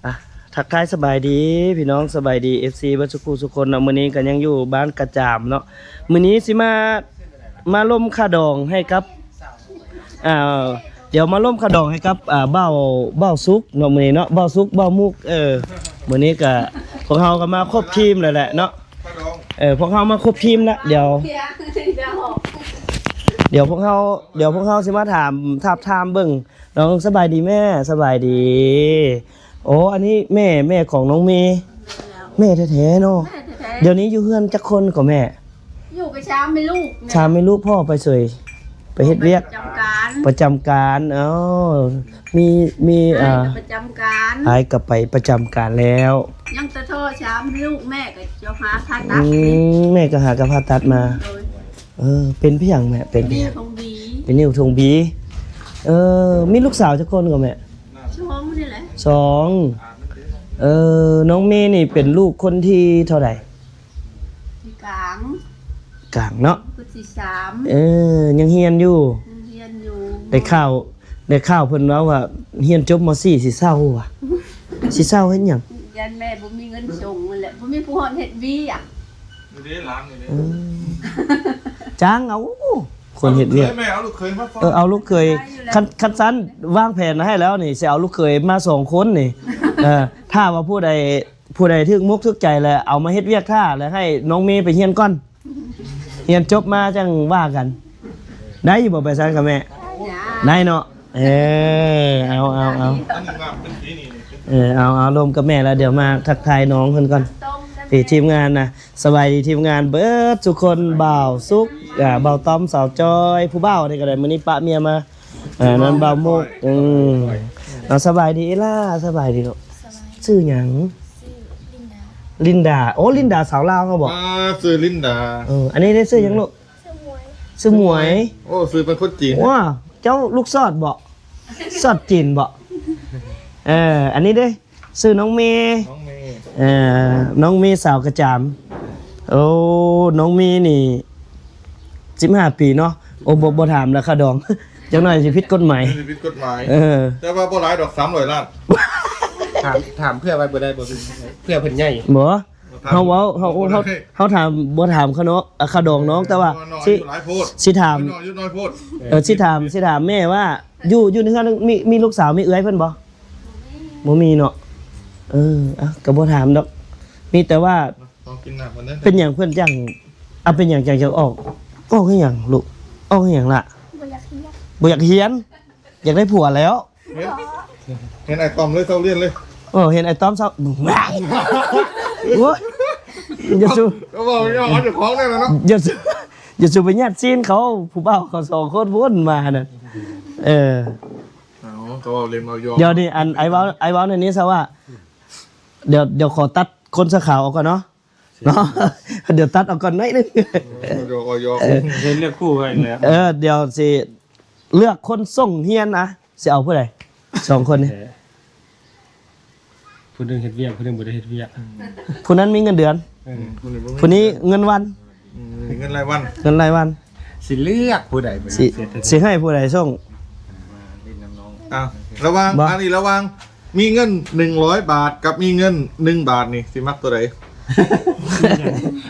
ອ່ະ ທັກທາຍສະບາຍດີພີ່ນ້ອງ ສະບາຍດີເອັຟຊີເບິດສູ່ຜູ້ສູ່ຄົນເນາະ. ມື້ນີ້ກໍຍັງຢູ່ບ້ານກະຈາມເນາະ. ມື້ນີ້ຊິມາ ມາລົມຄ່າດອງໃຫ້ກັບ ອ່າ ດຽວມາລົມຄ່າດອງໃຫ້ກັບ ອ່າ ບ່າວ ບ່າວສຸກເນາະ ມື້ນີ້ເນາະ ບ່າວສຸກ ບ່າວມຸກ. ເອີ ມື້ນີ້ກະພວກເຮົາກໍມາຄົບທີມແລ້ວແຫຼະເນາະ. ເອີ ພວກເຮົາມາຄົບທີມລະ ດຽວ ດຽວພວກເຮົາ ດຽວພວກເຮົາຊິມາຖາມ ທາບທາມເບິ່ງ. ນ້ອງສະບາຍດີແມ່ ສະບາຍດີ. ໂອ້ ອັນນີ້ແມ່ ແມ່ຂອງນ້ອງເມ ແມ່ແທ້ໆເນາະ. ແມ່ແທ້ໆ ດຽວນີ້ຢູ່ເຮືອນຈັກຄົນກໍແມ່? ຢູ່ກັບສາມແມ່ລູກແມ່. ສາມແມ່ລູກ ພໍ່ໄປໃສ? ໄປເຮັດວຽກ ໄປປະຈຳການ ປະຈຳການ. ອໍ ມີ ມີ ອ້າຍ ອ່າ ກໍປະຈຳການ ອ້າຍກໍໄປປະຈຳການແລ້ວ. ຍັງແຕ່ທໍ່ສາມແມ່ລູກ ແມ່ກໍຈະຫາຜ່າຕັດ. ອືມ ແມ່ກໍຫາກໍຜ່າຕັດມາ. ໂດຍ. ເອີ ເປັນເປັນຫຍັງແມ່? ເປັນ ເປັນຫຍັງ? ນິ້ວທົ່ງບີ. ເປັນນິ້ວທົ່ງບີ. ເອີ ມີລູກສາວຈັກຄົນກໍແມ່? ສອງນີ້ແຫຼະ. ສອງ. ເອີ ນ້ອງເມນີ້ເປັນລູກຄົນທີເທົ່າໃດ? ທີກາງ. ກາງເນາະ. ຄົນທີສາມ. ເອີ ຍັງຮຽນຢູ່? ຍັງຮຽນຢູ່. ໄດ້ຂ່າວ ໄດ້ຂ່າວເພິ່ນເວົ້າວ່າຮຽນຈົບ ມໍສີ່ ຊິເຊົາວ່າ ຊິເຊົາເຮັດຫຍັງ? ຢ້ານແມ່ບໍ່ມີເງິນສົ່ງຫັ້ນແຫຼະ ບໍ່ມີຜູ້ຮອດເຮັດວຽກ. ນີ້ເດ້ຫຼານນີ້ເດ້. ອືມ ຈ້າງເອົາຄົນເຮັດວຽກ. ເອົາລູກເຂີຍແມ່ ເອົາລູກເຂີຍມາ. ເອີ ເອົາລູກເຂີຍ. ຄັນ ຄັນຊັ້ນວາງແຜນໃຫ້ແລ້ວນີ້ ຊິເອົາລູກເຂີຍມາສອງຄົນນີ້. ເອີ ຖ້າວ່າຜູ້ໃດ ຜູ້ໃດຖືກມົກຖືກໃຈແລ້ວ ເອົາມາເຮັດວຽກຖ້າ ແລ້ວໃຫ້ນ້ອງເມໄປຮຽນກ່ອນ. ຮຽນຈົບມາຈັ່ງວ່າກັນ. ໄດ້ຢູ່ບໍ່ ໄປຊັ້ນກັບແມ່? ໄດ້ເນາະ. ເອີ ເອົາ ເອົາ ເອົາ ອັນນີ້ງາມເປັນສີນີ້. ເອີ ເອົາ ເອົາ ລົມກັບແມ່ແລ້ວ ດຽວມາທັກທາຍນ້ອງເພິ່ນກ່ອນ. ນີ້ທີມງານນະ ສະບາຍດີທີມງານເບິດທຸກຄົນ ບ່າວສຸກ ອ່າ ບ່າວຕ້ອມ ສາວຈ້ອຍ ຜູ້ບ່າວນີ້ກໍໄດ້ ມື້ນີ້ປະເມຍມາ. ເອີ ນັ້ນບ່າວມຸກ. ອືມ ເອົາ ສະບາຍດີອີ່ຫຼ້າ ສະບາຍດີລູກ. ສະບາຍ. ຊື່ຫຍັງ? ຊື່ລິນດາ. ລິນດາ. ໂອ້ ລິນດາສາວລາວເຮົາບໍ? ອ່າ ຊື່ລິນດາ. ເອີ ອັນນີ້ໄດ້ຊື່ຫຍັງລູກ? ຊື່ໝວຍ. ຊື່ໝວຍ. ໂອ້ ຊື່ເປັນຄົນຈີນ. ວ້າ ເຈົ້າລູກຊອດບໍ? ຊອດຈີນບໍ? ເອີ ອັນນີ້ເດ້? ຊື່ນ້ອງເມ. ນ້ອງເມ. ເອີ ນ້ອງເມສາວກະຈາມ. ໂອ້ ນ້ອງເມນີ້ສິບຫ້າປີເນາະ. ໂອ້ ບໍ່ ບໍ່ຖາມລະຄ່າດອງ ຈັກໜ້ອຍຊິຜິດກົດໝາຍ. ເອີ ຊິຜິດກົດໝາຍ. ເອີ ແຕ່ວ່າບໍ່ຫຼາຍດອກ ສາມຮ້ອຍລ້ານ. ຖາມ ຖາມເພື່ອໄວ້ບໍ່ໄດ້ບໍ່? ເພື່ອເພິ່ນໃຫຍ່. ບໍ່ ເຮົາເວົ້າ ເຮົາ ເຮົາ ເຮົາຖາມ ບໍ່ຖາມຄ່າເນາະ ອ່າ ຄ່າດອງນ້ອງ. ເອີ ແຕ່ວ່າ ນ້ອງ ຊິ ອາຍຸຫຼາຍໂພດ ຊິຖາມ ອາຍຸນ້ອຍໂພດ. ເອີ ຊິຖາມ ຊິຖາມແມ່ວ່າ ຢູ່ ຢູ່ໃນເຮືອນມີ ມີລູກສາວ ມີເອື້ອຍເພິ່ນບໍ່? ບໍ່ມີເນາະ. ເອີ ອ່ະ ກໍບໍ່ຖາມດອກ ມີແຕ່ວ່າ ເປັນຫຍັງເພິ່ນຈັ່ງ ອ່ະ ເປັນຫຍັງຈັ່ງຈະອອກ? ອອກເຮັດຫຍັງລູກ? ອອກເຮັດຫຍັງລະ? ບໍ່ຢາກຮຽນ. ບໍ່ຢາກຮຽນ ຢາກໄດ້ຜົວແລ້ວ. ເຫັນ ເຫັນອ້າຍຕ້ອມເລີຍ ເຊົາຮຽນເລີຍ. ເອີ ເຫັນອ້າຍຕ້ອມເຊົາ ໂອ້ຍ ຢ່າສູ່ ກໍເວົ້າເອົາເຈົ້າຂອງແລ້ວເນາະ. ຢ່າສູ່ ຢ່າສູ່ໄປຍາດຊີ້ນເຂົາ ຜູ້ບ່າວເຂົາສອງຄົນພຸ້ນມາຫັ້ນ. ເອີ ເອົາ ກໍເວົ້າເຫຼັ້ນເວົ້າຢອກ. ດຽວນີ້ ອັນ ອ້າຍເວົ້າ ອ້າຍເວົ້າແນວນີ້ຊະວ່າ ດຽວ ດຽວຂໍຕັດຄົນເສື້ອຂາວອອກກ່ອນເນາະ. ເນາະ ດຽວຕັດອອກກ່ອນໜ້ອຍໜຶ່ງ. ເອີ ດຽວກໍຢອກ ເອີ ເຫັນເລືອກຄູ່ກັນແລ້ວ. ເອີ ດຽວຊິເລືອກຄົນສົ່ງຮຽນນະ ຊິເອົາຜູ້ໃດ ສອງຄົນນີ້? ເອີ ຜູ້ໜຶ່ງເຮັດວຽກ ຜູ້ໜຶ່ງບໍ່ໄດ້ເຮັດວຽກ. ອືມ ຜູ້ນັ້ນມີເງິນເດືອນ. ເອີ ອືມ ຜູ້ນີ້ບໍ່ມີ ຜູ້ນີ້ເງິນວັນ. ອືມ ເງິນລາຍວັນ ເງິນລາຍວັນ. ຊິເລືອກຜູ້ໃດ? ຊິ ຊິໃຫ້ຜູ້ໃດສົ່ງ? ອ່າ ລະຫວ່າງ ອັນນີ້ລະຫວ່າງ ມີເງິນໜຶ່ງຮ້ອຍບາດກັບມີເງິນໜຶ່ງບາດນີ້ ຊິມັກຕົວໃດ?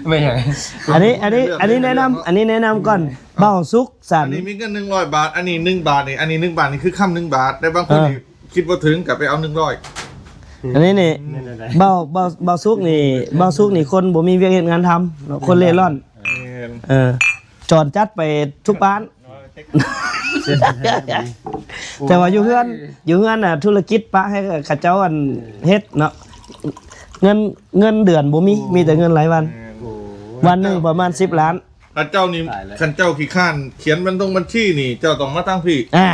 ແມ່ນຫຍັງ? ອັນນີ້ ອັນນີ້ ອັນນີ້ແນະນຳ ອັນນີ້ແນະນຳກ່ອນ. ເອົ້າ ບ່າວສຸກສັນ ອັນນີ້ມີເງິນໜຶ່ງຮ້ອຍບາດ ອັນນີ້ໜຶ່ງບາດນີ້ ອັນນີ້ໜຶ່ງບາດນີ້ຄືຄຳໜຶ່ງບາດ ແຕ່ບາງຄົນ ເອີ ນີ້ຄິດບໍ່ເຖິງ ກໍໄປເອົາໜຶ່ງຮ້ອຍ. ອັນນີ້ນີ້ ແມ່ນແນວໃດ? ບ່າວ ບ່າວ ບ່າວສຸກນີ້ ບ່າວສຸກນີ້ຄົນບໍ່ມີວຽກເຮັດງານທຳເນາະ ຄົນເລ່ລ່ອນ. ແມ່ນ ເອີ ຈອນຈັດໄປທຸກບ້ານ. ແຕ່ວ່າຢູ່ເຮືອນ ໂອ້ຍ ຢູ່ເຮືອນນະ ທຸລະກິດປະໃຫ້ເຂົາເຈົ້າ ອັນ ເຮັດເນາະ ເງິນ ເງິນເດືອນບໍ່ມີ ໂອ້ ມີແຕ່ເງິນລາຍວັນ. ແມ່ນ ໂອ້ ວັນໜຶ່ງປະມານສິບລ້ານ. ຖ້າເຈົ້ານີ້ ຕາຍແລ້ວ ຄັນເຈົ້າຂີ້ຄ້ານຂຽນບັນທົງບັນຊີນີ້ ເຈົ້າຕ້ອງມາທາງພີ້. ອ່າ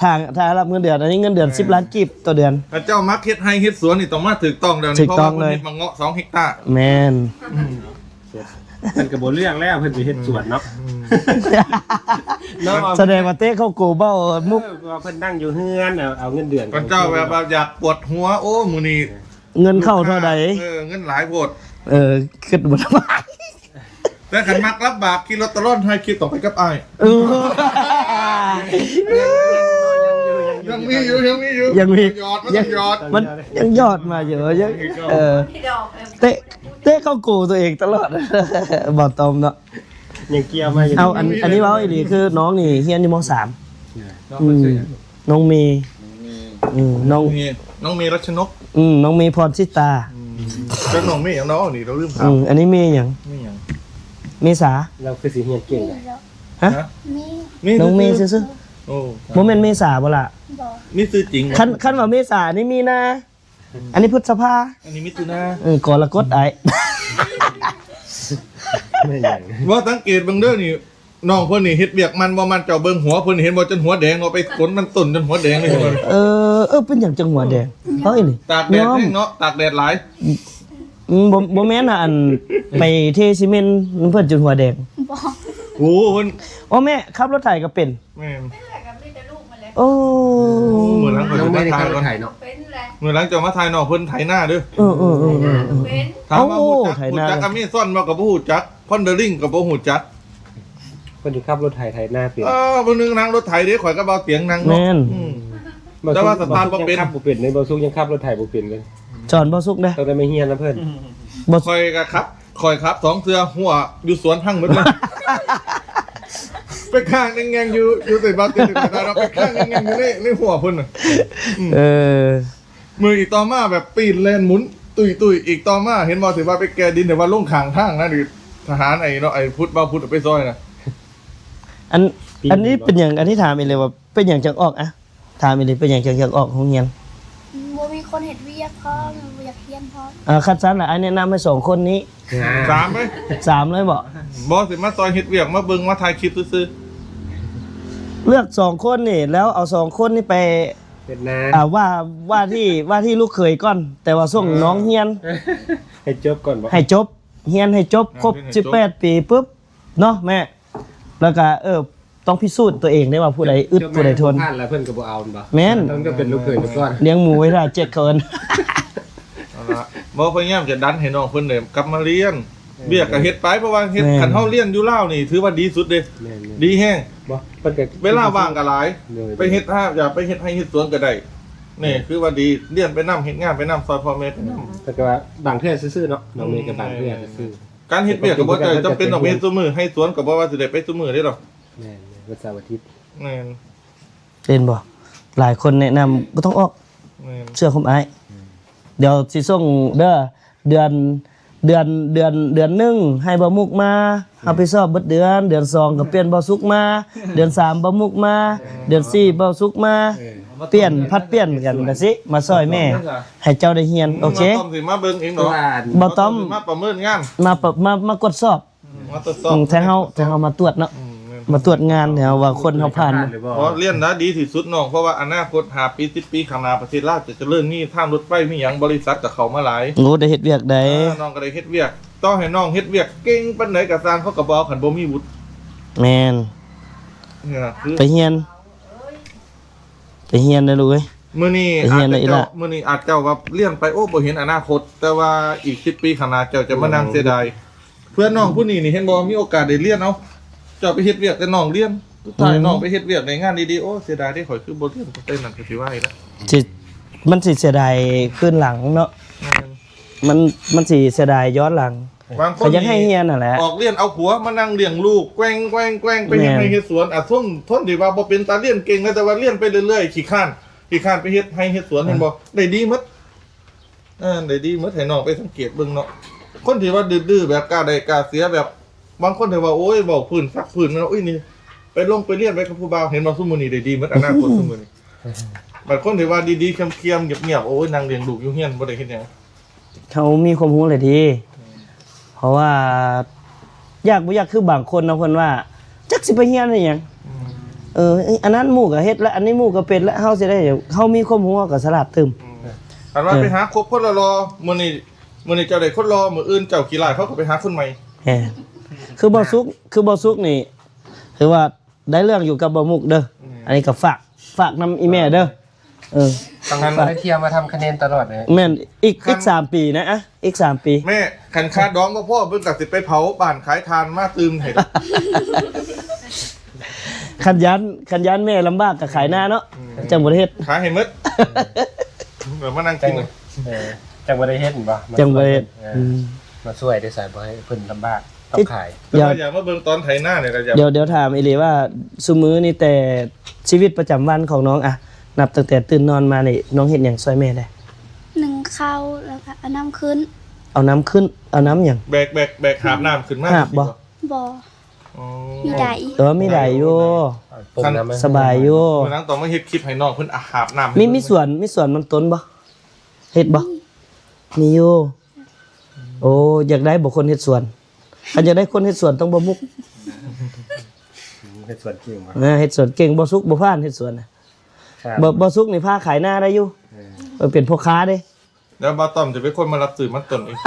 ຖ້າ ຖ້າຮັບເງິນເດືອນ ອັນນີ້ເງິນເດືອນ ເອີ ສິບລ້ານກີບຕໍ່ເດືອນ. ຖ້າເຈົ້າມັກເຮັດໄຮ່ເຮັດສວນນີ້ ຕ້ອງມາຖືກຕ້ອງແລ້ວນີ້ ຖືກຕ້ອງເລີຍ ເພາະວ່າເພິ່ນເຮັດໝາກເງາະສອງເຮັກຕາ. ແມ່ນ ອືມ ເພິ່ນກໍບໍ່ເລືອກແລ້ວ ເພິ່ນຊິເຮັດສວນເນາະ. ອືມ ເນາະ ສະແດງວ່າເຕະເຂົ້າໂກເວົ້າມຸກ. ເອີ ເພາະວ່າເພິ່ນນັ່ງຢູ່ເຮືອນ ເອົາ ເອົາເງິນເດືອນ. ເພິ່ນເຈົ້າແບບວ່າຢາກປວດຫົວ ໂອ້ ມື້ນີ້ເງິນເຂົ້າເທົ່າໃດ? ເອີ ເງິນຫຼາຍໂພດ. ເອີ ຄິດບໍ່ໄດ້. ແຕ່ຄັນມັກລຳບາກ ຂີ່ລົດຕະຫຼອດ ຖ່າຍຄລິບຕ້ອງໄປກັບອ້າຍ. ເອີ ຍັງມີຢູ່ ຍັງມີຢູ່ ຍັງມີ ຢອດ ມັນຍັງຢອດ ມັນຍັງຢອດມາຢູ່ ຍັງ ເອີ ເຕະ ເຕະເຂົ້າໂກຕົວເອງຕະຫຼອດ ບໍ່ຕ້ອມເນາະ ຍັງເກຍມາຢູ່ ເອົາ ອັນ ອັນນີ້ເວົ້າອີ່ຫຼີ ຄືນ້ອງນີ້ຮຽນຢູ່ ມໍສາມ ນ້ອງເພິ່ນຊື່ຫຍັງ? ອືມ ນ້ອງເມ ນ້ອງເມ ອືມ ນ້ອງ ນ້ອງເມ ນ້ອງເມ ລັດຊະນົກ ອືມ ນ້ອງເມ ພອນສິຕາ ອືມ ຈັກນ້ອງເມຫຍັງເນາະ ນີ້ເຮົາລືມຖາມ ອືມ ອັນນີ້ເມຫຍັງ? ເມຫຍັງ? ເມສາ ລາວຄືຊິຮຽນເກັ່ງໄດ໋ ຮະ? ເມ ເມ ນ້ອງເມຊື່ໆ ໂອ້ ບໍ່ແມ່ນເມສາບໍ່ລະ? ບໍ່ ມີຊື່ຈິງ ຄັນ ຄັນວ່າເມສານີ້ມີນາ ອັນນີ້ພຶດສະພາ ອັນນີ້ມິຖຸນາ ເອີ ກໍລະກົດອ້າຍ ແມ່ນຫຍັງ? ບໍ່ ສັງເກດເບິ່ງເດີນີ້ ນ້ອງເພິ່ນນີ້ເຮັດວຽກມັນບໍ່ມັນ ເຈົ້າເບິ່ງຫົວເພິ່ນ ເຫັນບໍ່ ຈົນຫົວແດງເນາະ ໄປຂົນມັນຕົ້ນຈົນຫົວແດງເລີຍ ເອີ ເອີ ເອີ ເປັນຫຍັງຈັ່ງຫົວແດງ? ເອີ ເອີ ຕາກແດດແຮງເນາະ ຕາກແດດຫຼາຍ ອືມ ບໍ່ ບໍ່ແມ່ນນະ ອັນ ໄປເທຊີເມັນນຳເພິ່ນຈົນຫົວແດງ ບໍ່ ໂອ້ ເພິ່ນ ໂອ້ ແມ່ ຂັບລົດໄຖກໍເປັນ ແມ່ນ ໂອ້ ມື້ຫຼັງຂ້ອຍຊິມາຖ່າຍກ່ອນ ເນາະ ມື້ຫຼັງເຈົ້າມາຖ່າຍນ້ອງເພິ່ນໄຖນາເດີ ເອີໆໆໆ ເປັນ ຖາມວ່າຮູ້ຈັກ ຮູ້ຈັກອາເມຊອນບໍ່ ກໍບໍ່ຮູ້ຈັກ ພອນເດີລິງກໍບໍ່ຮູ້ຈັກ ເພິ່ນຊິຂັບລົດໄຖໄຖນາເປັນ ເອີ ຜູ້ໜຶ່ງນັ່ງລົດໄຖເດ້ ຂ້ອຍກັບບ່າວຕຽງນັ່ງເນາະ ແມ່ນ ອືມ ແຕ່ວ່າສະຕາດບໍ່ເປັນ ຂັບບໍ່ເປັນເດ້ ບ່າວສຸກຍັງຂັບລົດໄຖບໍ່ເປັນເລີຍ ສອນບ່າວສຸກເດ້ ຕ້ອງໄດ້ມາຮຽນນຳເພິ່ນ ບໍ່ ຂ້ອຍກໍຂັບ ຂ້ອຍຂັບສອງເທື່ອ ຮົ້ວຢູ່ສວນພັງໝົດເລີຍ ໄປຄ້າງແງງໆຢູ່ ຢູ່ໃສ່ບາດເຕັມເວລາເນາະ ໄປຄ້າງແງງໆຢູ່ໃນ ໃນຮົ້ວເພິ່ນນະ ອືມ ເອີ ມື້ອີກຕໍ່ມາແບບປີນແລ່ນໝູນຕຸ້ຍໆ ອີກຕໍ່ມາ ເຫັນບໍ່ ທີ່ວ່າໄປແກ່ດິນ ທີ່ວ່າລົງຂ້າງທາງນັ້ນ ທະຫານໄອ້ເນາະ ໄອ້ພຸດ ບ່າວພຸດເອົາໄປຊ່ອຍນະ ອັນ ອັນນີ້ເປັນຫຍັງ ອັນນີ້ຖາມອີກເລີຍວ່າເປັນຫຍັງຈັ່ງອອກ ອະ ຖາມອີ່ຫຼີ ເປັນຫຍັງຈັ່ງຢາກອອກໂຮງຮຽນ? ບໍ່ມີຄົນເຮັດວຽກພ້ອມ ບໍ່ຢາກຮຽນພ້ອມ ເອີ ຄັນຊັ້ນລະ ອ້າຍແນະນຳໃຫ້ສອງຄົນນີ້ ສາມເລີຍ ສາມເລີຍບໍ? ບໍ່ ຊິມາຊ່ອຍເຮັດວຽກ ມາເບິ່ງ ມາຖ່າຍຄລິບຊື່ໆ ເລືອກສອງຄົນນີ້ ແລ້ວເອົາສອງຄົນນີ້ໄປ ເປັນນາ ອ່າ ວ່າ ວ່າທີ່ ວ່າທີ່ລູກເຂີຍກ່ອນ ແຕ່ວ່າສົ່ງ ເອີ ນ້ອງຮຽນ ໃຫ້ຈົບກ່ອນບໍ? ໃຫ້ຈົບ ຮຽນໃຫ້ຈົບ ເອີ ຮຽນໃຫ້ຈົບ ຄົບສິບແປດປີປຶບເນາະແມ່ ແລ້ວກໍ ເອີ ຕ້ອງພິສູດຕົວເອງໄດ້ວ່າຜູ້ໃດອຶດ ຜູ້ໃດທົນ ຜ່ານແລ້ວເພິ່ນກໍບໍ່ເອົາແມ່ນບໍ່? ແມ່ນ ຕ້ອງເປັນລູກເຂີຍກ່ອນ ລ້ຽງໝູໄວ້ຖ້າເຈັກເຂົາເອີ້ນ ເອົາລະ ບໍ່ ພະຍາຍາມຈະດັນໃຫ້ນ້ອງເພິ່ນໄດ້ກັບມາຮຽນ ເອີ ວຽກກໍເຮັດໄປ ເພາະວ່າເຮັດ ແມ່ນ ຄັນເຮົາຮຽນຢູ່ລາວນີ້ຖືວ່າດີສຸດເດ້ ແມ່ນໆ ດີແຮງ ບໍ່ ເພິ່ນກໍເວລາວ່າງກໍຫຼາຍ ໂດຍ ໄປເຮັດຮາ ຢາກໄປເຮັດໄຮ່ເຮັດສວນກໍໄດ້ ນີ້ ແມ່ນ ຄືວ່າດີ ຮຽນໄປນຳ ເຮັດງານໄປນຳ ຊ່ອຍພໍ່ແມ່ໄປນຳ ເພິ່ນກໍວ່າບາງເທື່ອຊື່ໆເນາະ ນ້ອງເມກໍບາງເທື່ອຊື່ໆ ການເຮັດວຽກກໍບໍ່ຈຳເປັນຕ້ອງເຮັດຊຸມື້ ໄຮ່ສວນກໍບໍ່ວ່າຊິໄດ້ໄປຊຸມື້ເດ້ດອກ ແມ່ນໆ ວັນເສົາອາທິດ ແມ່ນ ເຫັນບໍ່ ຫຼາຍຄົນແນະນຳບໍ່ຕ້ອງອອກ ແມ່ນ ເຊື່ອຄວາມອ້າຍ ແມ່ນ ດຽວຊິສົ່ງເດີ ເດືອນ ເດືອນ ເດືອນ ເດືອນໜຶ່ງໃຫ້ບ່າວມຸກມາ ແມ່ນ ຮັບຜິດຊອບເບິດເດືອນ ເດືອນສອງກໍປ່ຽນບ່າວສຸກມາ ເດືອນສາມບ່າວມຸກມາ ເດືອນສີ່ບ່າວສຸກມາ ເອີ ປ່ຽນ ຜັດປ່ຽນກັນຈັ່ງຊີ້ ມາຊ່ອຍແມ່ ໃຫ້ເຈົ້າໄດ້ຮຽນ ໂອເຄ ບ່າວຕ້ອມຊິມາເບິ່ງເອງດອກ ບ່າວຕ້ອມ ບ່າວຕ້ອມຊິມາປະເມີນງານ ມາປະ ມາ ມາກວດສອບ ອືມ ມາກວດສອບ ອືມ ແຕ່ເຮົາ ແຕ່ເຮົາມາກວດເນາະ ອືມ ແມ່ນ ມາກວດງານ ແຕ່ເຮົາວ່າຄົນເຮົາຜ່ານ ບໍ່ ຮຽນນະດີທີ່ສຸດນ້ອງ ເພາະວ່າອະນາຄົດຫ້າປີ ສິບປີຂ້າງໜ້າ ປະເທດລາວຈະຈະເລີນ ມີທາງລົດໄຟ ມີຫຍັງ ບໍລິສັດກໍເຂົ້າມາຫຼາຍ ໂອ້ ໄດ້ເຮັດວຽກໄດ໋ ເອີ ນ້ອງກໍໄດ້ເຮັດວຽກ ຕໍ່ໃຫ້ນ້ອງເຮັດວຽກເກັ່ງປານໃດກໍຊ່າງ ເຂົາກໍບໍ່ເອົາ ຄັນບໍ່ມີວຸດ ແມ່ນ ນີ້ລະ ໄປຮຽນ ໄປຮຽນເດີລູກເອີຍ ມື້ນີ້ອາດຈະ ມື້ນີ້ອາດເຈົ້າວ່າຮຽນໄປ ໂອ້ ບໍ່ເຫັນອະນາຄົດ ແຕ່ວ່າອີກສິບປີຂ້າງໜ້າເຈົ້າຈະມານັ່ງເສຍດາຍ ເພື່ອນນ້ອງຜູ້ນີ້ນີ້ ເຫັນບໍ່ ມີໂອກາດໄດ້ຮຽນ ເອົາ ເຈົ້າໄປເຮັດວຽກແຕ່ນ້ອງຮຽນ ສຸດທ້າຍ ອືມ ນ້ອງໄປເຮັດວຽກໄດ້ງານດີໆ ໂອ້ ເສຍດາຍເດ້ ຂ້ອຍຄືບໍ່ຮຽນ ແຕ່ນັ້ນກໍຊິວ່າອີກລະ ຊິ ມັນຊິເສຍດາຍຄືນຫຼັງເນາະ ແມ່ນ ມັນ ມັນຊິເສຍດາຍຍ້ອນຫຼັງ ບາງຄົນກໍຢາກໃຫ້ຮຽນຫັ້ນແຫຼະ ອອກຮຽນເອົາຜົວມານັ່ງລ້ຽງລູກ ແກວ່ງໆໆ ໄປເຮັດໄຮ່ເຮັດສວນ ອາ ຊົມຄົນທີ່ວ່າບໍ່ເປັນຕາຮຽນເກັ່ງນະ ແຕ່ວ່າຮຽນໄປເລື້ອຍໆ ຂີ້ຄ້ານ ຂີ້ຄ້ານໄປເຮັດໄຮ່ເຮັດສວນ ເຫັນບໍ່ ໄດ້ດີໝົດ ເອີ ໄດ້ດີໝົດ ໃຫ້ນ້ອງໄປສັງເກດເບິ່ງເນາະ ຄົນທີ່ວ່າດື້ໆ ແບບກ້າໄດ້ກ້າເສຍ ແບບ ບາງຄົນທີ່ວ່າ ໂອ້ຍ ເວົ້າພື້ນສັກພື້ນ ໂອ້ຍ ນີ້ ໄປລົງໄປຮຽນໄປກັບຜູ້ບ່າວ ເຫັນບໍ່ ຊຸມື້ນີ້ໄດ້ດີໝົດ ອະນາຄົດຊຸມື້ນີ້ ບາງຄົນທີ່ວ່າດີໆ ຄຽມໆ ງຽບໆ ໂອ້ຍ ນັ່ງລ້ຽງລູກຢູ່ເຮືອນ ບໍ່ໄດ້ເຮັດຫຍັງ ເຮົາມີຄວາມຮູ້ແຫຼະເດ ເພາະວ່າ ຢາກບໍ່ຢາກ ຄືບາງຄົນເນາະ ເພິ່ນວ່າ ຈັກຊິໄປຮຽນເຮັດຫຍັງ ອືມ ເອີ ອັນນັ້ນໝູ່ກໍເຮັດລະ ອັນນີ້ໝູ່ກໍເປັນລະ ເຮົາຊິໄດ້ຫຍັງ ເຮົາມີຄວາມຮູ້ ເຮົາກໍສະຫຼາດຕື່ມ ອືມ ຄັນວ່າ ເອີ ໄປຫາຄົບຄົນຫຼໍ່ໆ ມື້ນີ້ ມື້ນີ້ເຈົ້າໄດ້ຄົນຫຼໍ່ ມື້ອື່ນເຈົ້າຂີ້ລ້າຍ ເຂົາກໍໄປຫາຄົນໃໝ່ ແມ່ນ ຄືບ່າວສຸກ ຄືບ່າວສຸກນີ້ ຖືວ່າ ໄດ້ເລື່ອງຢູ່ກັບບ່າວມຸກເດີ ອືມ ອັນນີ້ກໍຝາກ ຝາກນຳອີ່ແມ່ເດີ ເອີ ຕ້ອງໃຫ້ເພິ່ນໄດ້ທ່ຽວມາທຳຄະແນນຕະຫຼອດເລີຍ ແມ່ນ ອີກ ຄັນ ອີກສາມປີນະ ອະ ອີກສາມປີ ແມ່ ຄັນຄ່າດອງບໍ່ພໍ ເພິ່ນກໍຊິໄປເຜົາບ້ານຂາຍຖ່ານມາຕື່ມໃຫ້ດອກ ຄັນຢ້ານ ຄັນຢ້ານແມ່ລຳບາກກໍຂາຍນາເນາະ ອືມ ຈັ່ງບໍ່ໄດ້ເຮັດ ຂາຍໃຫ້ໝົດ ແລ້ວມານັ່ງກິນ ເອີ ຈັ່ງບໍ່ໄດ້ເຮັດແມ່ນບໍ່? ຈັ່ງບໍ່ໄດ້ເຮັດ ເອີ ອືມ ມາຊ່ວຍໄດ້ໃສ ບໍ່ໃຫ້ເພິ່ນລຳບາກ ຕ້ອງຂາຍ ດຽວ ຢາກມາເບິ່ງຕອນໄຖນານີ້ກໍຢາກ ດຽວ ດຽວຖາມອີ່ຫຼີວ່າ ຊຸມື້ນີ້ແຕ່ຊີວິດປະຈຳວັນຂອງນ້ອງ ອະ ນັບຕັ້ງແຕ່ຕື່ນນອນມານີ້ ນ້ອງເຮັດຫຍັງຊ່ວຍແມ່ແດ່? ໜຶ້ງເຂົ້າ ແລ້ວກໍເອົານ້ຳຂຶ້ນ ເອົານ້ຳຂຶ້ນ ເອົານ້ຳຫຍັງ? ແບກ ແບກ ແບກຫາບນ້ຳຂຶ້ນມາ ຫາບບໍ່? ບໍ່ ອໍ ມີໄດ ເອີ ມີໄດຢູ່ ເອີ ປົງນ້ຳ ສະບາຍຢູ່ ມື້ຫຼັງຕ້ອງມາເຮັດຄລິບໃຫ້ນ້ອງເພິ່ນອາບນ້ຳ ມີ ມີສວນ ມີສວນມັນຕົ້ນບໍ່? ເຮັດບໍ່? ມີ ມີຢູ່ ໂອ້ ຢາກໄດ້ບໍ່ຄົນເຮັດສວນ? ຄັນຢາກໄດ້ຄົນເຮັດສວນຕ້ອງບໍ່ມຸກ ເຮັດສວນເກັ່ງ ເອີ ເຮັດສວນເກັ່ງ ບໍ່ສຸກບໍ່ຜ່ານເຮັດສວນນະ ບໍ່ ບໍ່ສຸກນີ້ພາຂາຍນາໄດ້ຢູ່ ເອີ ເປັນພໍ່ຄ້າເດ້ ແລ້ວບ່າວຕ້ອມຈະເປັນຄົນມາຮັບຊື້ມັນຕົ້ນເອງ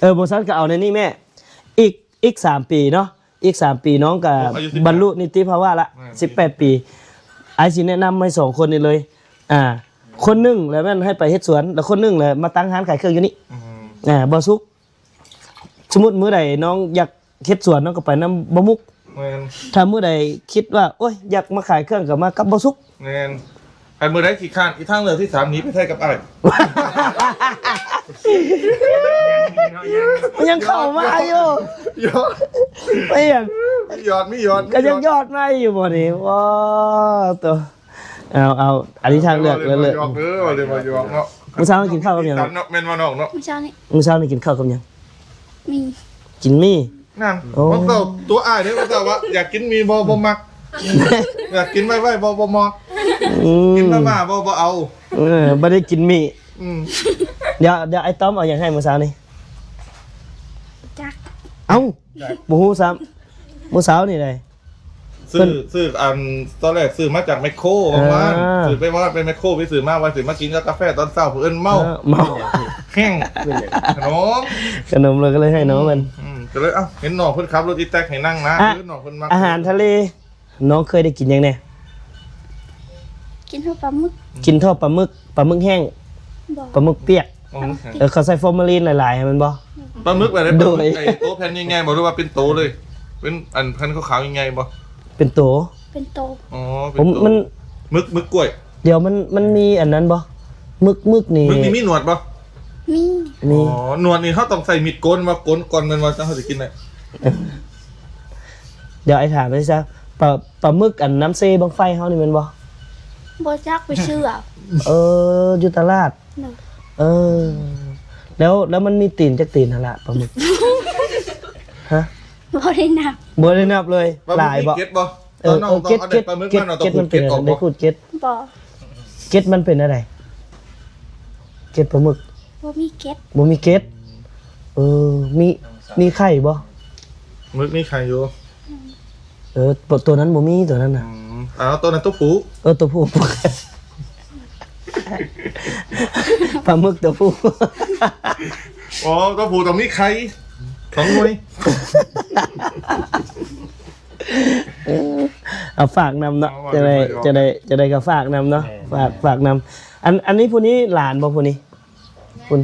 ເອີ ບໍ່ຊັ້ນກໍເອົາໃນນີ້ແມ່ ອີກ ອີກສາມປີເນາະ ອີກສາມປີນ້ອງກໍ ອາຍຸສິບແປດ ບັນລຸນິຕິພາວະລະ ແມ່ນ ສິບແປດປີ ອ້າຍຊິແນະນຳໃຫ້ສອງຄົນນີ້ເລີຍ ອ່າ ຄົນໜຶ່ງແລ້ວແມ່ນໃຫ້ໄປເຮັດສວນ ແລ້ວຄົນໜຶ່ງແລ້ວມາຕັ້ງຮ້ານຂາຍເຄື່ອງຢູ່ນີ້ ອືມ ອ່າ ບໍ່ສຸກ ສົມມຸດມື້ໃດນ້ອງຢາກເຮັດສວນ ນ້ອງກໍໄປນຳບໍ່ມຸກ ແມ່ນ ຖ້າມື້ໃດຄິດວ່າ ໂອ້ຍ ຢາກມາຂາຍເຄື່ອງ ກໍມາກັບບໍ່ສຸກ ແມ່ນ ຄັນມື້ໃດຂີ້ຄ້ານ ອີກທາງເລືອກທີສາມ ໜີໄປໄທກັບອ້າຍ ມັນຍັງເຂົ້າມາຢູ່ ຢອກ ໄປຫຍັງ ມີຢອດ ມີຢອດ ກໍຍັງຢອດມາຢູ່ບໍ່ນີ້ ວ້າ ໂຕ ເອົາ ເອົາ ອັນນີ້ທາງເລືອກ ເລືອກ ເລືອກ ຢອກເດີ ເວົ້າເລີຍວ່າຢອກເນາະ ມື້ເຊົ້າກິນເຂົ້າກັບຫຍັງ? ແມ່ນບໍ່ນ້ອງເນາະ? ມື້ເຊົ້ານີ້ ມື້ເຊົ້ານີ້ກິນເຂົ້າກັບຫຍັງ? ໝີ່ ກິນໝີ່ ນັ້ນ ໂອ້ ບາງເຊົ້າຕົວອ້າຍເດ້ ບາງເຊົ້າວ່າຢາກກິນໝີ່ບໍ່ ບໍ່ມັກ ຢາກກິນໄວໆບໍ່ ບໍ່ເໝາະ ອືມ ກິນມາມ່າບໍ່ ບໍ່ເອົາ ເອີ ບໍ່ໄດ້ກິນໝີ່ ອືມ ດຽວ ດຽວອ້າຍຕ້ອມເອົາຫຍັງໃຫ້ມື້ເຊົ້ານີ້? ຈັກ ເອົ້າ ບໍ່ຮູ້ຊ້ຳ ມື້ເຊົ້ານີ້ໃດ ຊື້ ຊື້ ອັນ ຕອນແລກຊື້ມາຈາກແມັກໂຄ ເອີ ວ່າງໆ ຊື້ໄປວ່າງໆ ໄປແມັກໂຄ ໄປຊື້ມາວ່າຊິມາກິນກັບກາແຟຕອນເຊົ້າ ເພິ່ນເມົາ ເອີ ເມົາ ແຮງ ຂະໜົມ ຂະໜົມ ແລ້ວກໍເລີຍໃຫ້ນ້ອງເພິ່ນ ອືມ ກໍເລີຍ ເອົ້າ ເຫັນນ້ອງເພິ່ນຂັບລົດອີແຕັກໃຫ້ນັ່ງນະ ອາ ເອີ ນ້ອງເພິ່ນມັກ ອາຫານທະເລ ນ້ອງເຄີຍໄດ້ກິນຫຍັງແດ່? ກິນທອດປາໝຶກ ກິນທອດປາໝຶກ ປາໝຶກແຫ້ງ ບໍ່ ປາໝຶກປຽກ ປາໝຶກແຫ້ງ ເອີ ເຂົາໃສ່ຟໍມາລີນຫຼາຍໆ ແມ່ນບໍ່? ປາໝຶກແບບໃດ? ໂດຍ ປາໝຶກໄອ້ໂຕແຜ່ນໃຫຍ່ໆ ບໍ່ ຫຼືວ່າເປັນໂຕເລີຍ? ເປັນອັນແຜ່ນຂາວໆ ໃຫຍ່ໆ ບໍ່? ເປັນໂຕ ເປັນໂຕ ອໍ ເປັນໂຕ ມັນ ໝຶກ ໝຶກກ້ວຍ ດຽວມັນ ມັນມີອັນນັ້ນບໍ່? ໝຶກ ໝຶກນີ້ ໝຶກນີ້ມີໜວດບໍ່? ມີ ມີ ອໍ ໜວດນີ້ເຮົາຕ້ອງໃຊ້ມີດໂກນ ມາໂກນກ່ອນແມ່ນບໍ່? ຈັ່ງເຮົາຊິກິນໄດ້ ດຽວອ້າຍຖາມເລີຍຊະ ປາ ປາໝຶກອັນນ້ຳເຊບັ້ງໄຟເຮົານີ້ແມ່ນບໍ່? ບໍ່ຈັກ ໄປຊື້ເອົາ ເອີ ຢູ່ຕະຫຼາດ ໂດຍ ເອີ ແລ້ວ ແລ້ວມັນມີຕີນຈັກຕີນຫັ້ນລະ ປາໝຶກ? ຮະ? ບໍ່ໄດ້ນັບ ບໍ່ໄດ້ນັບເລີຍ ປາໝຶກ ຫຼາຍບໍ່? ມີເກັດບໍ່? ເອີ ຕອນນ້ອງ ເອີ ເກັດ ເກັດ ເກັດມັນເປັນແນວໃດ? ໄດ້ຂູດເກັດ ໄດ້ຂູດເກັດ ບໍ່ ເກັດມັນເປັນແນວໃດ? ເກັດປາໝຶກ ບໍ່ມີເກັດ ບໍ່ມີເກັດ ເອີ ມີ ມີໄຂ່ບໍ່? ໝຶກມີໄຂ່ຢູ່ ເອີ ໂຕ ໂຕນັ້ນບໍ່ມີ ໂຕນັ້ນນະ ອືມ ເອົາ ໂຕນັ້ນໂຕຜູ້ ເອີ ໂຕຜູ້ ປາໝຶກໂຕຜູ້ ອໍ ໂຕຜູ້ຕ້ອງມີໄຂ່ສອງໜ່ວຍ ເອີ ເອົາຝາກນຳເນາະ ເອົາ ຈະໄດ້ ຈະໄດ້ ຈະໄດ້ກໍຝາກນຳເນາະ ແມ່ນ ຝາກ ຝາກນຳ ອັນ ອັນນີ້ຜູ້ນີ້ຫຼານບໍ່ ຜູ້ນີ້? ພຸ້ນ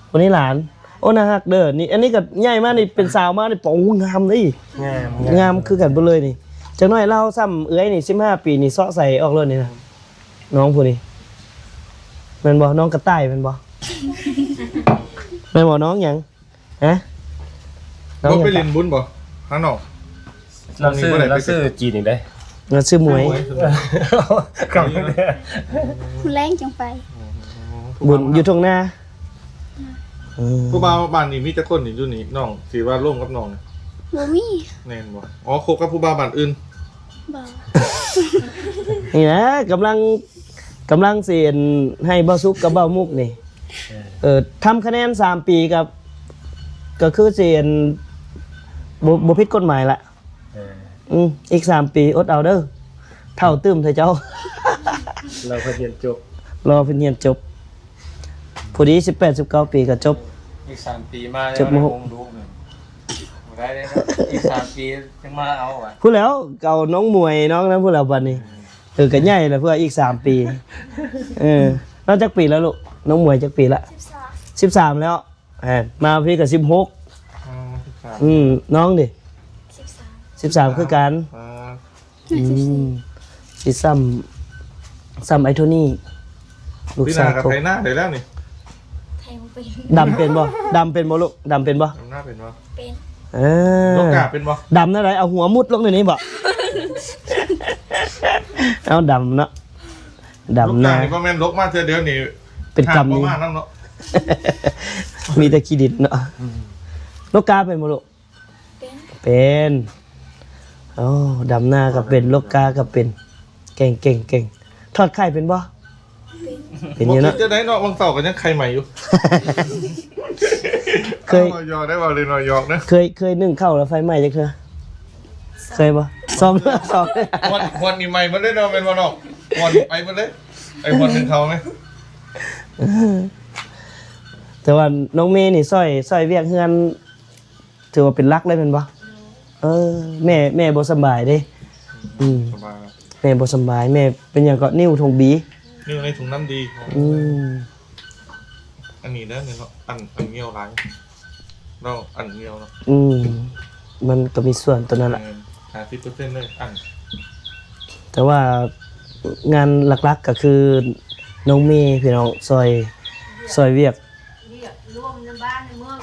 ຜູ້ນີ້ຫຼານ ໂອ້ ໜ້າຮັກເດີ ນີ້ ອັນນີ້ກໍໃຫຍ່ມານີ້ ເປັນສາວມານີ້ ໂອ້ ງາມເດ້ ງາມ ງາມ ງາມຄືກັນເບິດເລີຍນີ້ ຈັກໜ້ອຍລາວສ່ຳເອື້ອຍນີ້ ສິບຫ້າປີນີ້ ເຊາະໃສອອກໂລດນີ້ນະ ນ້ອງຜູ້ນີ້ ແມ່ນບໍ່? ນ້ອງກະຕ່າຍແມ່ນບໍ່? ແມ່ນບໍ່? ນ້ອງຫຍັງ? ຮະ? ນ້ອງຫຍັງ? ບໍ່ໄປຫຼິ້ນບຸນບໍ່? ຫານ້ອງ ລາວຊື້ ລາວຊື້ຈີນອີກເດ້ ລາວຊື້ມວຍ ມວຍ ມື້ແລງຈັ່ງໄປ ບຸນຢູ່ທົ່ງນາ ອືມ ຜູ້ບ່າວບ້ານນີ້ມີຈັກຄົນນີ້ ຢູ່ນີ້ ນ້ອງທີ່ວ່າລົມກັບນ້ອງ? ບໍ່ມີ ແມ່ນບໍ່? ອໍ ຄົບກັບຜູ້ບ່າວບ້ານອື່ນ ບໍ່ ນີ້ນະ ກຳລັງ ກຳລັງຊິ ອັນ ໃຫ້ບ່າວສຸກກັບບ່າວມຸກນີ້ ເອີ ເອີ ທຳຄະແນນສາມປີກັບ ກໍຄືຊິ ອັນ ບໍ່ ບໍ່ຜິດກົດໝາຍລະ ເອີ ອືມ ອີກສາມປີອົດເອົາເດີ ເຖົ້າຕື່ມເທື່ອເຈົ້າ ລໍເພິ່ນຮຽນຈົບ ລໍເພິ່ນຮຽນຈົບ ພໍດີສິບແປດ ສິບເກົ້າປີກໍຈົບ ອີກສາມປີມາ ຈົບ ມະຫົກ ໂຮງລູກນີ້ ບໍ່ໄດ້ເດ້ເນາະ ອີກສາມປີຈຶ່ງມາເອົາຫວາ ພຸ້ນແລ້ວ ເອົານ້ອງມວຍນ້ອງນັ້ນພຸ້ນແລ້ວບັດນີ້ ເອີ ກໍໃຫຍ່ແລ້ວ ເພື່ອອີກສາມປີ ເອີ ນ້ອງຈັກປີແລ້ວລູກ? ນ້ອງມວຍຈັກປີລະ? ສິບສາມ ສິບສາມແລ້ວ ອ່າ ມາພີ້ກໍສິບຫົກ ອືມ ສິບສາມ ອືມ ນ້ອງເດ? ສິບສາມ ສິບສາມຄືກັນ. ອ່າ ອືມ ຊິຊ້ຳ ຊ້ຳໄອ້ໂທນີ້ ລູກຊາຍ ປີໜ້າກໍໄຖນາໄດ້ແລ້ວນີ້. ໄຖບໍ່ເປັນ. ດຳເປັນບໍ່? ດຳເປັນບໍ່ລູກ? ດຳເປັນບໍ່? ດຳນາເປັນບໍ່? ເປັນ. ເອີ ລົກກ້າເປັນບໍ່? ດຳແນວໃດ? ເອົາຫົວມຸດລົງໃນນີ້ບໍ່? ເອົາດຳເນາະ ດຳນາ. ລົກກ້ານີ້ບໍ່ແມ່ນລົກມາເທື່ອດຽວນີ້ ເປັນກຳນີ້ ຫາກບໍ່ມານຳເນາະ ມີແຕ່ຂີ້ດິນເນາະ. ອືມ ລົກກ້າເປັນບໍ່ລູກ? ເປັນ ເປັນ. ໂອ້ ດຳນາກໍເປັນ ລົກກ້າກໍເປັນ ເກັ່ງໆໆ. ທອດໄຂ່ເປັນບໍ່? ເປັນ ເປັນຢູ່ເນາະ. ບໍ່ເປັນຈັ່ງໃດເນາະ ວັງເສົາກໍຍັງໄຂ່ໃໝ່ຢູ່. ເຄີຍ ເວົ້າຢອກໄດ້ ເວົ້າເລີຍເນາະ ຢອກເດີ. ເຄີຍ ເຄີຍໜຶ້ງເຂົ້າແລ້ວໄຟໄໝ້ຈັກເທື່ອ? ເຄີຍບໍ່? ສອງເທື່ອ ສອງເທື່ອ. ຮອດ ຮອດນີ້ໃໝ່ໝົດເລີຍເນາະ ແມ່ນບໍ່ເນາະ? ຮອດນີ້ໄປໝົດເລີຍ ໄອ້ຮອດໜຶ້ງເຂົ້າແມ່. ແຕ່ວ່ານ້ອງເມນີ້ຊ່ອຍ ຊ່ອຍວຽກເຮືອນ ຖືວ່າເປັນຫຼັກເລີຍແມ່ນບໍ່? ເອີ ແມ່ ແມ່ບໍ່ສຳບາຍເດ້. ອືມ ສະບາຍ ແມ່ບໍ່ສຳບາຍ. ແມ່ເປັນຫຍັງເກາະ? ນິ້ວຖົງບີ ນິ້ວໃນຖົງນ້ຳດີ. ອືມ ອັນນີ້ເດີ ນີ້ເນາະ ອັນ ອັນຍ່ຽວຫຼາຍ ລາວອັນຍ່ຽວເນາະ. ອືມ ມັນກໍມີສ່ວນຕົວນັ້ນລະ. ແມ່ນ ຫ້າສິບເປີເຊັນເລີຍ ອັນ. ແຕ່ວ່າງານຫຼັກໆກໍຄືນ້ອງເມພີ່ນ້ອງ ຊ່ອຍ ຊ່ອຍວຽກ ວຽກລວມໃນບ້ານໃນເມືອງ.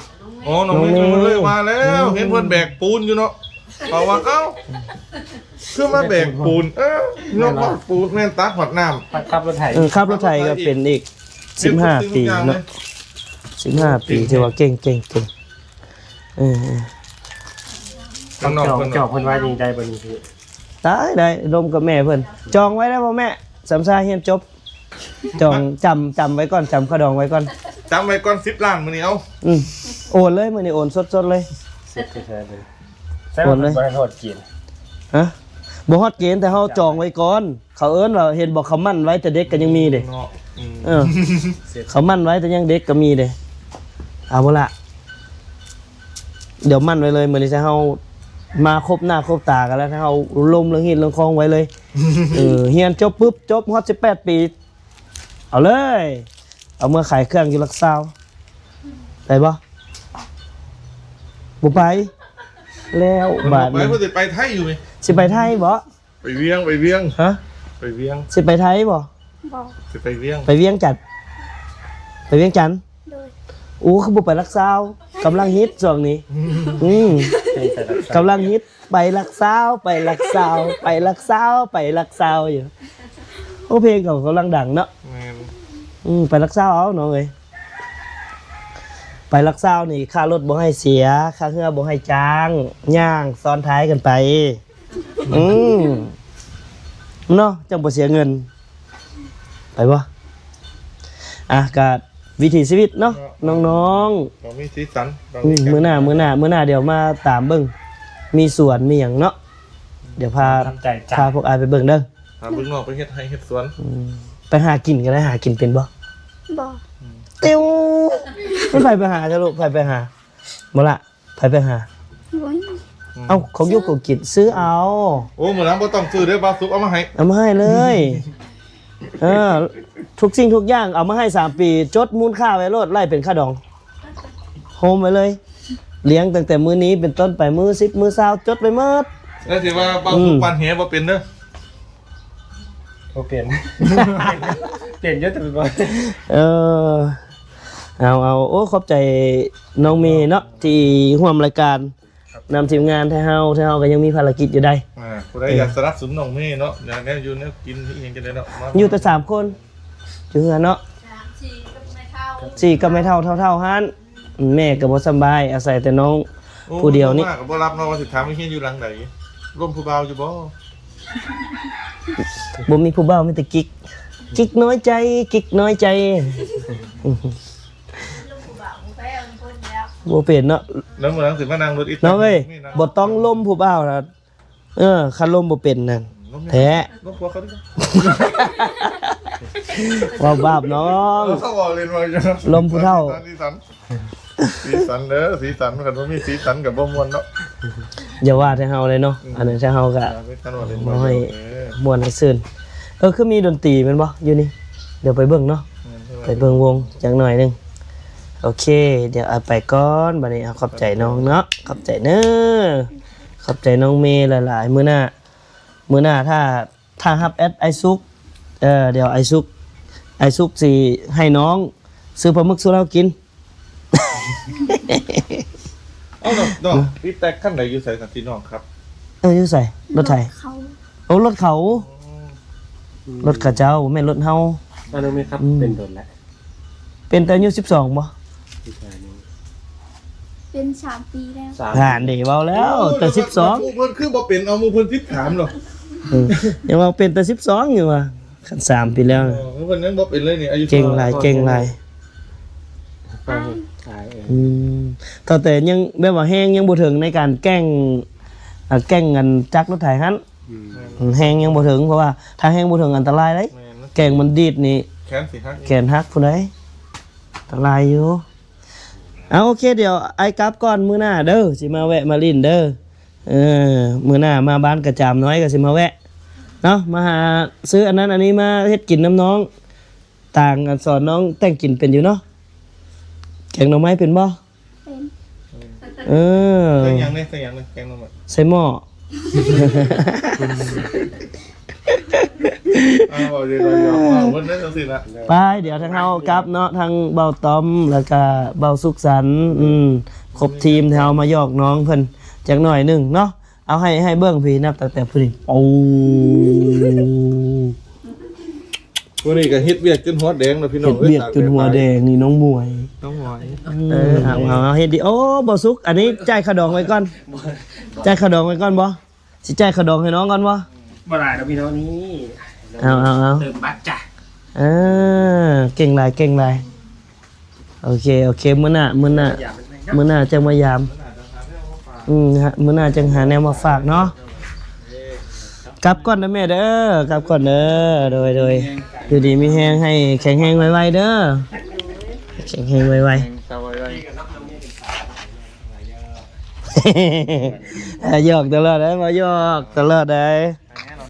ໂອ້ ນ້ອງເມ ນ້ອງເມ ເພິ່ນເລີຍວ່າແລ້ວ ອືມ ເຫັນເພິ່ນແບກປູນຢູ່ເນາະ ເຂົາວ່າ ເອົ້າ ຄືມາແບກປູນ ເອີ ຍົກຮອດປູນ ແມ່ນ ຕັກຮອດນ້ຳ ຂັບລົດໄຖ ເອີ ຂັບລົດໄຖກໍເປັນອີກ ສິບຫ້າປີເນາະ ສິບຫ້າປີ ຖືວ່າເກັ່ງ ເກັ່ງ ເກັ່ງ. ເອີ ຈອງ ຈອງເພິ່ນໄວ້ນີ້ໄດ້ບໍ່ນີ້? ໄດ້ ໄດ້ ລົມກັບແມ່ເພິ່ນ ຈອງໄວ້ໄດ້ບໍ່ແມ່? ສຳຊາຮຽນຈົບ ຈອງ ຈຳ ຈຳໄວ້ກ່ອນ ຈຳຄ່າດອງໄວ້ກ່ອນ ຈຳໄວ້ກ່ອນ ສິບລ້ານມື້ນີ້ ເອົາ ອືມ ໂອນເລີຍ ມື້ນີ້ໂອນສົດໆເລີຍ ສົດແທ້ໆເລີຍ. ໂອນເລີຍ ບໍ່ຮອດເກນ ຮະ? ບໍ່ຮອດເກນ ແຕ່ເຮົາຈອງໄວ້ກ່ອນ ເຂົາເອີ້ນວ່າ ເຫັນບໍ່ ເຂົາໝັ້ນໄວ້ແຕ່ເດັກກໍຍັງມີເດ້. ເນາະ ອືມ ເອີ ເຂົາໝັ້ນໄວ້ແຕ່ຍັງເດັກກໍມີເດ້. ເອົາບໍ່ລະ ດຽວໝັ້ນໄວ້ເລີຍ ມື້ນີ້ ຖ້າເຮົາມາຄົບໜ້າຄົບຕາກັນແລ້ວ ຖ້າເຮົາລົມເລື່ອງຮີດເລື່ອງຄອງໄວ້ເລີຍ. ເອີ ຮຽນຈົບປຶບ ຈົບຮອດສິບແປດປີ ເອົາເລີຍ ເອົາເມືອຂາຍເຄື່ອງຢູ່ຫຼັກຊາວ ໄດ້ບໍ່? ບໍ່ໄປ ແລ້ວບາດນີ້ ເພິ່ນຊິໄປໄທຢູ່ນີ້ ຊິໄປໄທບໍ່? ໄປວຽງ ໄປວຽງ ຮະ? ໄປວຽງ ຊິໄປໄທບໍ່? ບໍ່ ຊິໄປວຽງ ໄປວຽງຈັນ ໄປວຽງຈັນ. ໂດຍ ໂອ້ ຄືບໍ່ໄປຫຼັກຊາວ ກຳລັງຮິດຊ່ວງນີ້ ອືມ ກຳລັງຮິດ ໄປຫຼັກຊາວ ໄປຫຼັກຊາວ ໄປຫຼັກຊາວ ໄປຫຼັກຊາວຢູ່. ໂອ້ ເພງເຂົາກຳລັງດັງເນາະ. ແມ່ນ ອືມ ໄປຫຼັກຊາວເອົານ້ອງເອີຍ ໄປຫຼັກຊາວນີ້ ຄ່າລົດບໍ່ໃຫ້ເສຍ ຄ່າເຮືອບໍ່ໃຫ້ຈ້າງ ຍ່າງຊ້ອນທ້າຍກັນໄປ. ອືມ ເນາະ ຈັ່ງບໍ່ເສຍເງິນ ໄປບໍ່? ອ່ະ ກະວິຖີຊີວິດເນາະ ເນາະ ນ້ອງໆ ຕ້ອງມີສີສັນ ຕ້ອງ ອືມ ມີ ມື້ໜ້າ ມື້ໜ້າ ມື້ໜ້າດຽວມາຕາມເບິ່ງ ມີສວນມີຫຍັງເນາະ ດຽວພາ ທຳໃຈຈ້າ ພາພວກອ້າຍໄປເບິ່ງເດີ ພາເບິ່ງນ້ອງໄປເຮັດໄຮ່ເຮັດສວນ. ອືມ ໄປຫາກິນກໍໄດ້ ຫາກິນເປັນບໍ່? ບໍ່ ຕິວ ມັນໃຜໄປຫາຊະລູກ ໃຜໄປຫາ ບໍ່ລະ? ໃຜໄປຫາ? ບໍ່ມີ ອືມ ເອົ້າ ຂອງຢູ່ຂອງກິນຊື້ເອົາ. ໂອ້ ມື້ຫຼັງບໍ່ຕ້ອງຊື້ເດີ ບ່າວສຸກເອົາມາໃຫ້ ເອົາມາໃຫ້ເລີຍ. ເອີ ທຸກສິ່ງທຸກຢ່າງເອົາມາໃຫ້ສາມປີ ຈົດມູນຄ່າໄວ້ໂລດ ໄລ່ເປັນຄ່າດອງ ໂຮມໄວ້ເລີຍ ລ້ຽງຕັ້ງແຕ່ມື້ນີ້ເປັນຕົ້ນໄປ ມື້ສິບ ມື້ຊາວ ຈົດໄວ້ໝົດ. ແລ້ວຊິວ່າບ່າວສຸກ ອືມ ປານແຫບໍ່ເປັນເດີ. ບໍ່ເປັນ ເປັນຢູ່ແຕ່ບໍ່ ເອີ ເອົາ ເອົາ ໂອ້ ຂອບໃຈນ້ອງເມເນາະ ທີ່ຮ່ວມລາຍການນຳທີມງານໄທເຮົາ ໄທເຮົາກໍຍັງມີພາລະກິດຢູ່ໃດ໋. ອ່າ ຜູ້ໃດ ເອີ ຢາກສະໜັບສະໜູນນ້ອງເມເນາະ ຢາກແນວຢູ່ແນວກິນອີ່ຫຍັງຈັ່ງໃດເນາະ ມາ ຢູ່ແຕ່ສາມຄົນ ຢູ່ເຮືອນເນາະ ສີ່ກັບແມ່ເຖົ້າ ເຖົ້າໆ ຫັ້ນ. ແມ່ກໍບໍ່ສຳບາຍ ອາໄສແຕ່ນ້ອງ ໂອ້ ຜູ້ດຽວນີ້ ມາກໍບໍ່ຮັບເນາະ ວ່າຊິຖາມວ່າເຮືອນຢູ່ຫຼັງໃດ ລົມຜູ້ບ່າວຢູ່ບໍ່? ບໍ່ມີຜູ້ບ່າວ ມີແຕ່ກິກ ກິກນ້ອຍໃຈ ກິກນ້ອຍໃຈ. ບໍ່ເປັນເນາະ ແລ້ວມື້ຫຼັງຊິມານັ່ງລົດອີກ ນ້ອງເອີຍ ບໍ່ຕ້ອງລົມຜູ້ບ່າວນະ. ເອີ ຄັນລົມບໍ່ເປັນນັ້ນ ລົມແທ້ ລົມຜົວເຂົາ ເວົ້າບາບນ້ອງ ເອີ ເຂົາເວົ້າເລ່ນວ່າ ລົມຜູ້ເຖົ້າ ສີສັນ ສີສັນເດີ ສີສັນ ຄັນບໍ່ມີສີສັນກໍບໍ່ມ່ວນເນາະ. ຢ່າວ່າແຕ່ເຮົາເລີຍເນາະ ອືມ ອັນນັ້ນແຕ່ເຮົາກໍ ອ່າ ເປັນຄັນວ່າເລ່ນ ເວົ້າໃຫ້ ເອີ ມ່ວນໃຫ້ຊື່ນ. ເອີ ຄືມີດົນຕີແມ່ນບໍ່ຢູ່ນີ້? ດຽວໄປເບິ່ງເນາະ ແມ່ນ ໄປເບິ່ງວົງຈັກໜ້ອຍໜຶ່ງ. ໂອເຄ ດຽວເອົາໄປກ່ອນ ບັດນີ້ເອົາ ຂອບໃຈນ້ອງເນາະ ຂອບໃຈເດີ. ຂອບໃຈນ້ອງເມຫຼາຍໆ. ມື້ໜ້າ ມື້ໜ້າຖ້າ ຖ້າຮັບແອັດອ້າຍສຸກ ເອີ ດຽວອ້າຍສຸກ ອ້າຍສຸກຊິໃຫ້ນ້ອງຊື້ປາໝຶກສູ່ເຮົາກິນ. ເອົ້າ ນ້ອງ ນ້ອງ ເນາະ ຕິດແຕັກຄັນໃດຢູ່ໃສ ຄັນທີ່ນ້ອງຂັບ? ເອີ ຢູ່ໃສ? ລົດໃຜ? ລົດເຂົາ. ໂອ້ ລົດເຂົາ. ອືມ ລົດເຂົາເຈົ້າ ບໍ່ແມ່ນລົດເຮົາ. ອັນນັ້ນແມ່ນຂັບ ອືມ ເປັນດົນແລ້ວ. ເປັນແຕ່ອາຍຸສິບສອງບໍ່? ເປັນສາມປີແລ້ວ. ສາມ ຫັ້ນເດ ເວົ້າແລ້ວ ໂອ້ ແຕ່ສິບສອງ ໝູ່ເພິ່ນຄືບໍ່ເປັນ ເອົາ ໝູ່ເພິ່ນສິບສາມເນາະ. ເອີ ຍັງວ່າເປັນແຕ່ສິບສອງຢູ່ວ່າ ຄັນສາມປີແລ້ວ. ໂອ້ ເພິ່ນຍັງບໍ່ເປັນເລີຍນີ້ ອາຍຸ ເກັ່ງຫຼາຍ ເກັ່ງຫຼາຍ. ອືມ ຕັ້ງແຕ່ຍັງແບບວ່າແຮງຍັງບໍ່ເຖິງໃນການແກ່ງ ອ່າ ແກ່ງອັນຈັກລົດໄຖຫັ້ນ. ອືມ ແຮງຍັງບໍ່ເຖິງ ເພາະວ່າຖ້າແຮງບໍ່ເຖິງອັນຕະລາຍເດ້. ແມ່ນ ແກ່ງມັນດີດນີ້ ແຂນຊິຫັກ ແຂນຫັກພຸ້ນໃດ໋ ອັນຕະລາຍຢູ່. ເອົາ ໂອເຄ ດຽວອ້າຍກັບກ່ອນ ມື້ໜ້າເດີ ຊິມາແວະມາຫຼິ້ນເດີ. ເອີ ມື້ໜ້າມາບ້ານກະຈາມນ້ອຍກໍຊິມາແວະເນາະ ມາຫາຊື້ອັນນັ້ນອັນນີ້ມາເຮັດກິນນຳນ້ອງ. ຕ່າງອັນສອນນ້ອງແຕ່ງກິນເປັນຢູ່ເນາະ ແກງໜໍ່ໄມ້ເປັນບໍ່? ເປັນ. ເອີ ໃສ່ຫຍັງແດ່? ໃສ່ຫຍັງແດ່? ແກງໜໍ່ໄມ້ ໃສ່ໝໍ້. ອ້າວ ເວົ້າເດ້ ເວົ້າຢອກ ເວົ້າເພິ່ນເດ້ ຈັ່ງຊີ້ລະ. ໄປ ດຽວທາງເຮົາກັບເນາະ ທາງເບົາຕ້ອມ ແລ້ວກະເບົາສຸກສັນ ອືມ ຄົບທີມ ເຮົາມາຢອກນ້ອງເພິ່ນຈັກໜ້ອຍໜຶ່ງເນາະ. ເອົາ ໃຫ້ ໃຫ້ເບິ່ງພີ້ ນັບຕັ້ງແຕ່ຜູ້ນີ້. ໂອ້ ມື້ນີ້ກໍເຮັດວຽກຈົນຫົວແດງແລ້ວພີ່ນ້ອງເອີຍ. ເຮັດວຽກຈົນຫົວແດງນີ້ ນ້ອງໝວຍ ນ້ອງໝວຍ. ເອີ ເອົາ ເອົາ ເຮັດດີ. ໂອ້ ບໍ່ສຸກ ອັນນີ້ຈ່າຍຄ່າດອງໄວ້ກ່ອນ ຈ່າຍຄ່າດອງໄວ້ກ່ອນບໍ່? ຊິຈ່າຍຄ່າດອງໃຫ້ນ້ອງກ່ອນບໍ່? ບໍ່ຫຼາຍດອກພີ່ນ້ອງ. ນີ້ ເອົາ ເອົາ ເອົາ ເຕີມບັດຈ້ະ. ເອີ ເກັ່ງຫຼາຍ ເກັ່ງຫຼາຍ. ໂອເຄ ໂອເຄ ມື້ໜ້າ ມື້ໜ້າ ມື້ໜ້າຈັ່ງມາຢາມ. ອືມ ມື້ໜ້າຈັ່ງຫາແນວມາຝາກເນາະ. ກັບກ່ອນເດີແມ່ເດີ ກັບກ່ອນເດີ. ໂດຍ ໂດຍ ຢູ່ດີມີແຮງ ໃຫ້ແຂງແຮງໄວໆເດີ ແຂງແຮງໄວໆ. ຫຍອກຕະຫຼອດເດ້ ມາຫຍອກຕະຫຼອດເດ້.